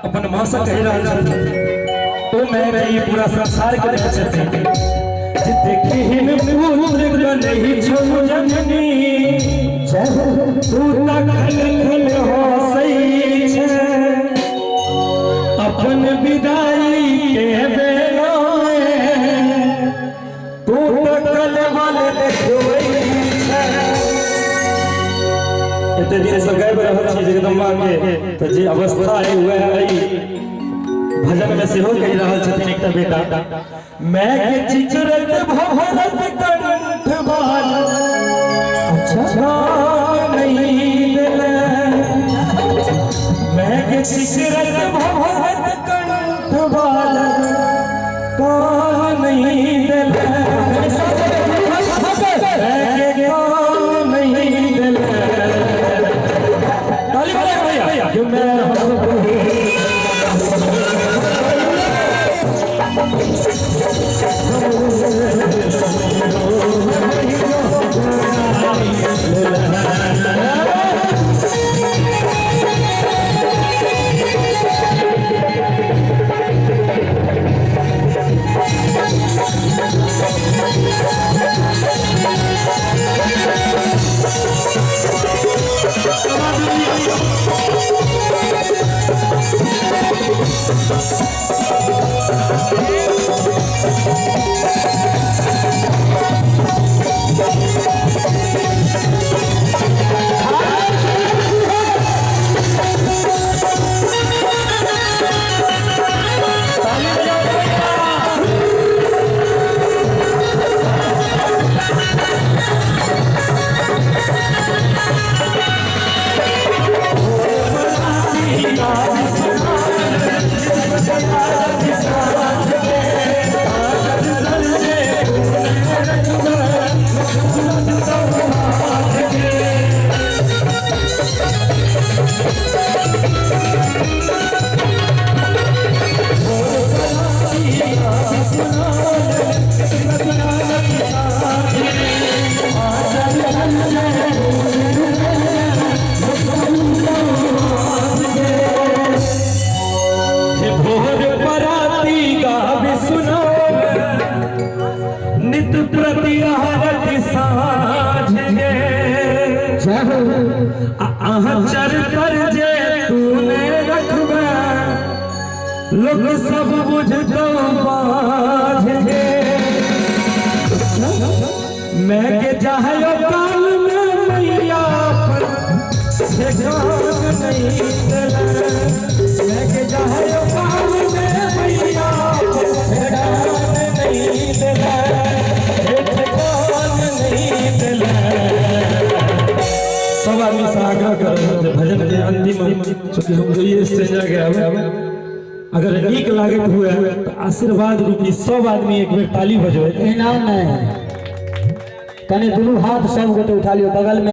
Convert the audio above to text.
अपन माँ से कहि रहल छथिन, ओ मैं के ई पूरा संसार के माय छथिन जे देखिहिन पुत्र के नहीं छौ जननी, तू तखन खल हंसै छै, अपन विदाई के बेला में तू तकल बल देखबै छै। एते दिन से गाबि रहल छी जगदम्बा के, तऽ जे अवस्था है वएह है। भजन में सेहो कहि रहल छथिन एकटा बेटा, मैं के चिचरत भरत कंठ बाज, अच्छा कान नहीं देले, मैं के चिचरत भरत कंठ बाज, कान नहीं देले, मैं के कान नहीं देले। ताली बजाओ भैया। जो मैं भोर पराती गाबि सुनो, नित प्रति आरती साँझ गे, अहाँ चर पर जे तूने रखबे, लोक सब बुझतो बाझ गे। मैं के जाहयो काल में मैया पर ठेकान नहीं देले, मैं के जाहयो काल में मैया पर ठेकान नहीं देले, ठेकान नहीं देले। सब आदमी से आग्रह कर भजन के अंतिम, चूंकि हम ये स्टेज आ गया, अगर नीक लागत हुए तो आशीर्वाद रूपी सब आदमी एक बेर ताली बजबै। एना नहि, कनि दुनू हाथ सब गोटे उठा लियौ बगल में।